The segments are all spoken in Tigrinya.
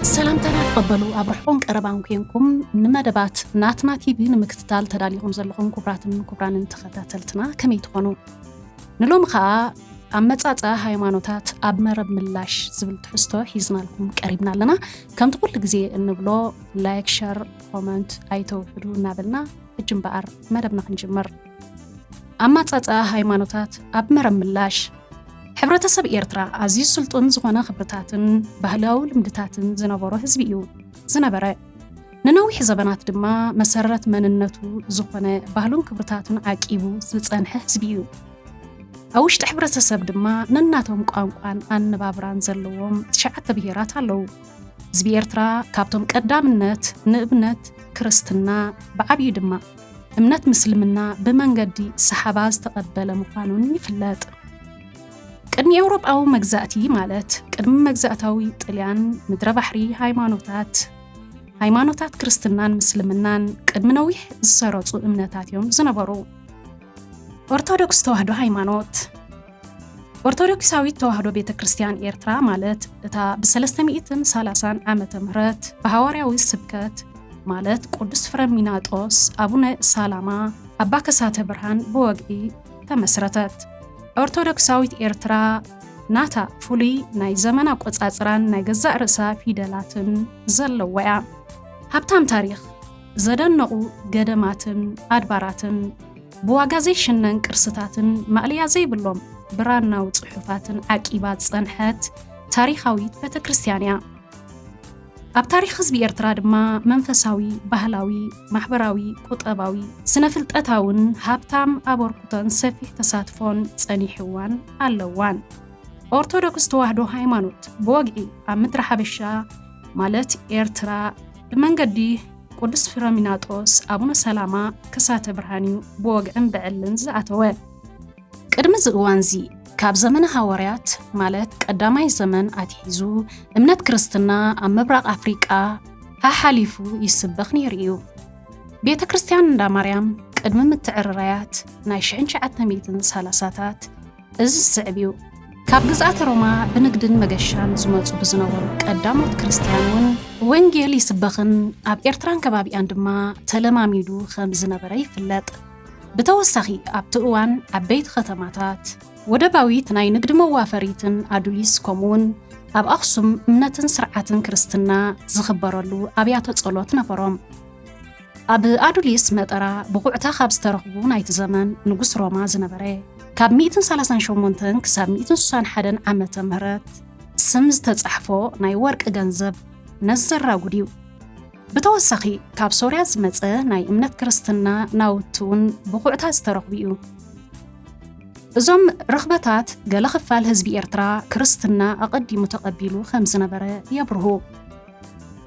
ሰላምታና ተቐበሉ። ኣብ ርሑቕን ቀረባን ኮንኩም ንመደባት ናትና ቲቪ ንምክትታል ተዳሊኹም ዘለኹም ክቡራትን ክቡራንን ተኸታተልትና ከመይ ትኾኑ? ንሎሚ ኸኣ ኣመጻጽኣ ሃይማኖታት ኣብ መረብ ምላሽ ዝብል ትሕዝቶ ሒዝናልኩም ቀሪብና ኣለና። ከምቲ ኩሉ ግዜ እንብሎ ላይክ፣ ሸር፣ ኮመንት ኣይተውሕዱ እናበልና ሕጂ እምበኣር መደብና ክንጅምር። ኣመጻጽኣ ሃይማኖታት ኣብ መረብ ምላሽ። ሕብረተሰብ ኤርትራ ኣዝዩ ስልጡን ዝኾነ ክብርታትን ባህላዊ ልምድታትን ዝነበሮ ህዝቢ እዩ ዝነበረ። ንነዊሕ ዘበናት ድማ መሰረት መንነቱ ዝኾነ ባህሉን ክብርታቱን ዓቂቡ ዝጸንሐ ህዝቢ እዩ። ኣብ ውሽጢ ሕብረተሰብ ድማ ነናቶም ቋንቋን ኣነባብራን ዘለዎም ትሽዓተ ብሄራት ኣለዉ። ህዝቢ ኤርትራ ካብቶም ቀዳምነት ንእምነት ክርስትና ብዓብዩ ድማ እምነት ምስልምና ብመንገዲ ሰሓባ ዝተቐበለ ምዃኑን ይፍለጥ። ቅድሚ ኤውሮጳዊ መግዛእቲ ማለት ቅድሚ መግዛእታዊ ጥልያን ምድረ ባሕሪ ሃይማኖታት ሃይማኖታት ክርስትናን ምስልምናን ቅድሚ ነዊሕ ዝሰረጹ እምነታት እዮም ዝነበሩ። ኦርቶዶክስ ተዋህዶ ሃይማኖት። ኦርቶዶክሳዊት ተዋህዶ ቤተ ክርስቲያን ኤርትራ ማለት እታ ብ ሰለስተ ሚእትን ሰላሳን ዓመተ ምህረት ብሃዋርያዊ ስብከት ማለት ቅዱስ ፍረሚናጦስ፣ ኣቡነ ሳላማ፣ ኣባ ከሳተ ብርሃን ብወግዒ ተመስረተት። ኦርቶዶክሳዊት ኤርትራ ናታ ፍሉይ ናይ ዘመን ኣቆጻጽራን ናይ ገዛእ ርእሳ ፊደላትን ዘለዋ እያ። ሃብታም ታሪኽ፣ ዘደነቑ ገደማትን ኣድባራትን፣ ብዋጋ ዘይሽነን ቅርስታትን ማእለያ ዘይብሎም ብራናዊ ጽሑፋትን ዓቂባ ዝጸንሐት ታሪኻዊት ቤተ ክርስቲያን እያ። ኣብ ታሪኽ ህዝቢ ኤርትራ ድማ መንፈሳዊ፣ ባህላዊ፣ ማሕበራዊ፣ ቁጠባዊ፣ ስነ-ፍልጠታውን ሃብታም ኣበርክቶን ሰፊሕ ተሳትፎን ጸኒሕዋን ኣለዋን። ኦርቶዶክስ ተዋህዶ ሃይማኖት ብወግዒ ኣብ ምድሪ ሓበሻ ማለት ኤርትራ ብመንገዲ ቅዱስ ፍረሚናጦስ ኣቡነ ሰላማ ከሳተ ብርሃን እዩ ብወግዕን ብዕልን ዝኣተወ። ቅድሚ እዚ እዋንዚ ካብ ዘመነ ሃዋርያት ማለት ቀዳማይ ዘመን ኣትሒዙ እምነት ክርስትና ኣብ ምብራቕ ኣፍሪቃ ሓሓሊፉ ይስበኽ ነይሩ እዩ። ቤተ ክርስቲያን እንዳ ማርያም ቅድሚ ምትዕርራያት ናይ ሽሕን ትሽዓተ ሚእትን ሰላሳታት እዚ ዝስዕብ እዩ። ካብ ግዝኣተ ሮማ ብንግድን መገሻን ዝመጹ ብዝነበሩ ቀዳሞት ክርስትያን እውን ወንጌል ይስበኽን ኣብ ኤርትራን ከባቢኣን ድማ ተለማሚዱ ከም ዝነበረ ይፍለጥ። ብተወሳኺ ኣብቲ እዋን ዓበይቲ ከተማታት፣ ወደባዊት ናይ ንግዲ መዋፈሪትን ኣዱሊስ ከምኡውን ኣብ ኣኽሱም እምነትን ስርዓትን ክርስትና ዝኽበረሉ ኣብያተ ጸሎት ነበሮም። ኣብ ኣዱሊስ መጠራ ብቑዕታ ካብ ዝተረኽቡ ናይቲ ዘመን ንጉስ ሮማ ዝነበረ ካብ ሚእትን ሰላሳን ሸሞንተን ክሳብ ሚእትን ስሳን ሓደን ዓመተ ምህረት ስም ዝተጻሕፎ ናይ ወርቂ ገንዘብ ነዚ ዘራጉድ እዩ። ብተወሳኺ ካብ ሶርያ ዝመጸ ናይ እምነት ክርስትና ናውቲ እውን ብቑዕታ ዝተረኽቡ እዩ። እዞም ርኽበታት ገለ ክፋል ህዝቢ ኤርትራ ክርስትና ኣቐዲሙ ተቐቢሉ ከም ዝነበረ የብርሁ።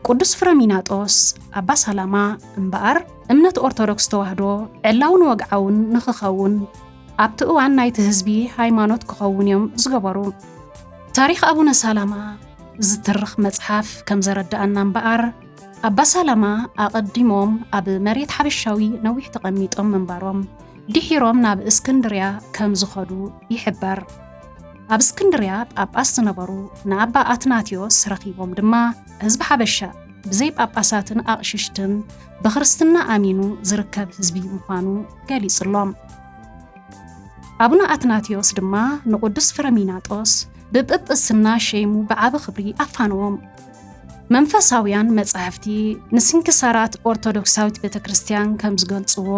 ቅዱስ ፍረሚናጦስ ኣባ ሳላማ እምበኣር እምነት ኦርቶዶክስ ተዋህዶ ዕላውን ወግዓውን ንኽኸውን ኣብቲ እዋን ናይቲ ህዝቢ ሃይማኖት ክኸውን እዮም ዝገበሩ። ታሪኽ ኣቡነ ሳላማ ዝትርኽ መጽሓፍ ከም ዘረድኣና እምበኣር ኣባ ሳላማ ኣቐዲሞም ኣብ መሬት ሓበሻዊ ነዊሕ ተቐሚጦም ምንባሮም ድሒሮም ናብ እስክንድርያ ከም ዝኸዱ ይሕበር። ኣብ እስክንድርያ ጳጳስ ዝነበሩ ንኣባ ኣትናቴዎስ ረኺቦም ድማ ህዝቢ ሓበሻ ብዘይ ጳጳሳትን ኣቕሽሽትን ብክርስትና ኣሚኑ ዝርከብ ህዝቢ ምዃኑ ገሊጹሎም። ኣቡነ ኣትናቴዎስ ድማ ንቅዱስ ፍረሚናጦስ ብጵጵስና ሸይሙ ብዓቢ ክብሪ ኣፋነዎም። መንፈሳውያን መጻሕፍቲ ንስንክሳራት ኦርቶዶክሳዊት ቤተ ክርስቲያን ከም ዝገልጽዎ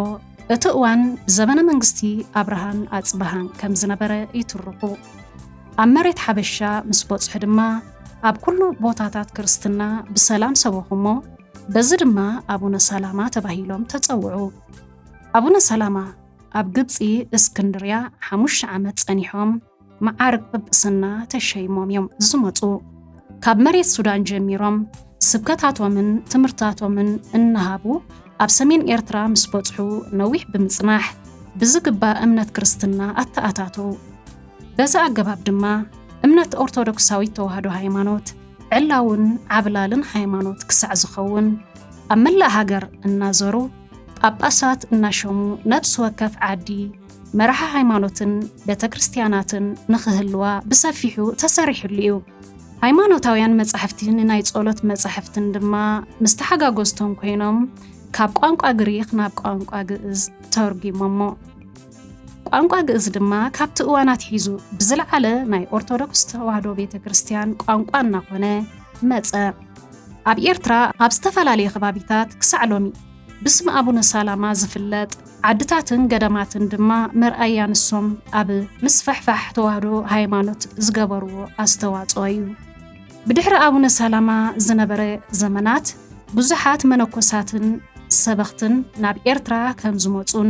እቲ እዋን ዘመነ መንግስቲ ኣብርሃን ኣጽብሃን ከም ዝነበረ ይትርኹ። ኣብ መሬት ሓበሻ ምስ በጽሑ ድማ ኣብ ኩሉ ቦታታት ክርስትና ብሰላም ሰበኹ እሞ በዚ ድማ ኣቡነ ሰላማ ተባሂሎም ተጸውዑ። ኣቡነ ሰላማ ኣብ ግብጺ እስክንድርያ ሓሙሽተ ዓመት ጸኒሖም መዓርግ ጵጵስና ተሸይሞም እዮም ዝመጹ። ካብ መሬት ሱዳን ጀሚሮም ስብከታቶምን ትምህርታቶምን እናሃቡ ኣብ ሰሜን ኤርትራ ምስ በጽሑ ነዊሕ ብምጽናሕ ብዝግባእ እምነት ክርስትና ኣተኣታተው። በዚ ኣገባብ ድማ እምነት ኦርቶዶክሳዊት ተዋህዶ ሃይማኖት ዕላውን ዓብላልን ሃይማኖት ክሳዕ ዝኸውን ኣብ መላእ ሃገር እናዘሩ ጳጳሳት እናሸሙ ነፍሲ ወከፍ ዓዲ መራሒ ሃይማኖትን ቤተ ክርስቲያናትን ንኽህልዋ ብሰፊሑ ተሰሪሕሉ እዩ። ሃይማኖታውያን መጻሕፍቲ ንናይ ጸሎት መጻሕፍትን ድማ ምስ ተሓጋገዝቶም ኮይኖም ካብ ቋንቋ ግሪኽ ናብ ቋንቋ ግእዝ ተርጒሞሞ። ቋንቋ ግእዝ ድማ ካብቲ እዋን ኣትሒዙ ብዝለዓለ ናይ ኦርቶዶክስ ተዋህዶ ቤተ ክርስቲያን ቋንቋ እናኾነ መጸ። ኣብ ኤርትራ ኣብ ዝተፈላለየ ከባቢታት ክሳዕ ሎሚ ብስም ኣቡነ ሰላማ ዝፍለጥ ዓድታትን ገዳማትን ድማ መርኣያ ንሶም ኣብ ምስፍሕፋሕ ተዋህዶ ሃይማኖት ዝገበርዎ ኣስተዋጽኦ እዩ። ብድሕሪ ኣቡነ ሰላማ ዝነበረ ዘመናት ብዙሓት መነኮሳትን ሰበኽትን ናብ ኤርትራ ከም ዝመጹን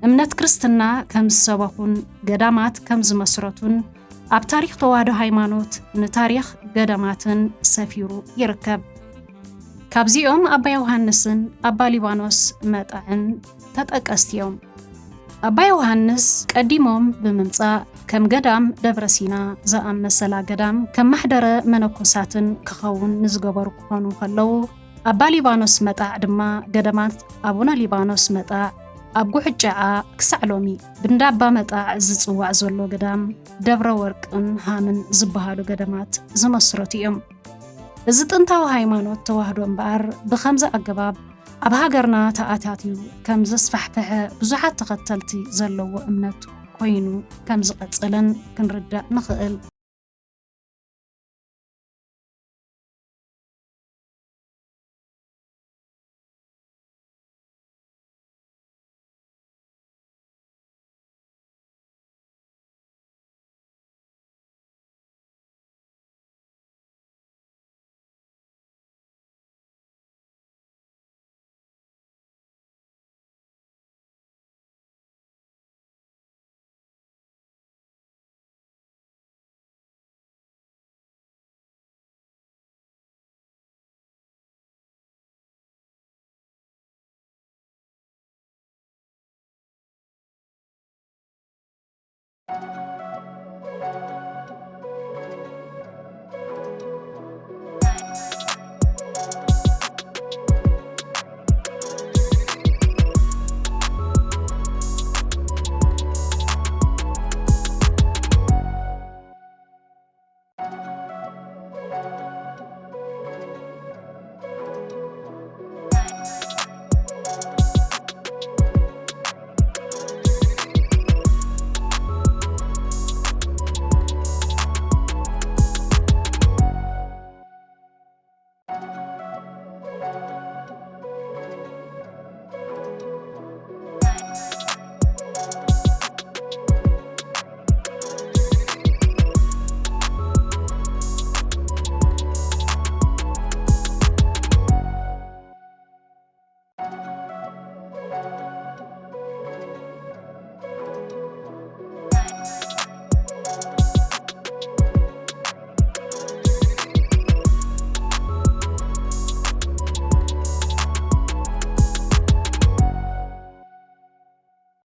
እምነት ክርስትና ከም ዝሰበኹን ገዳማት ከም ዝመስረቱን ኣብ ታሪኽ ተዋህዶ ሃይማኖት ንታሪኽ ገዳማትን ሰፊሩ ይርከብ። ካብዚኦም ኣባ ዮሃንስን ኣባ ሊባኖስ መጣዕን ተጠቀስቲ እዮም። ኣባ ዮሃንስ ቀዲሞም ብምምጻእ ከም ገዳም ደብረ ሲና ዝኣመሰላ ገዳም ከም ማሕደረ መነኮሳትን ክኸውን ንዝገበሩ ክኾኑ ከለዉ፣ ኣባ ሊባኖስ መጣዕ ድማ ገዳማት ኣቡነ ሊባኖስ መጣዕ ኣብ ጉዕጨዓ ክሳዕ ሎሚ ብንዳባ መጣዕ ዝጽዋዕ ዘሎ ገዳም ደብረ ወርቅን ሃምን ዝበሃሉ ገዳማት ዝመስረቱ እዮም። እዚ ጥንታዊ ሃይማኖት ተዋህዶ እምበኣር ብኸምዚ ኣገባብ ኣብ ሃገርና ተኣታትዩ ከም ዘስፋሕፈሐ ብዙሓት ተኸተልቲ ዘለዎ እምነት ኮይኑ ከም ዝቐጸለን ክንርዳእ ንኽእል።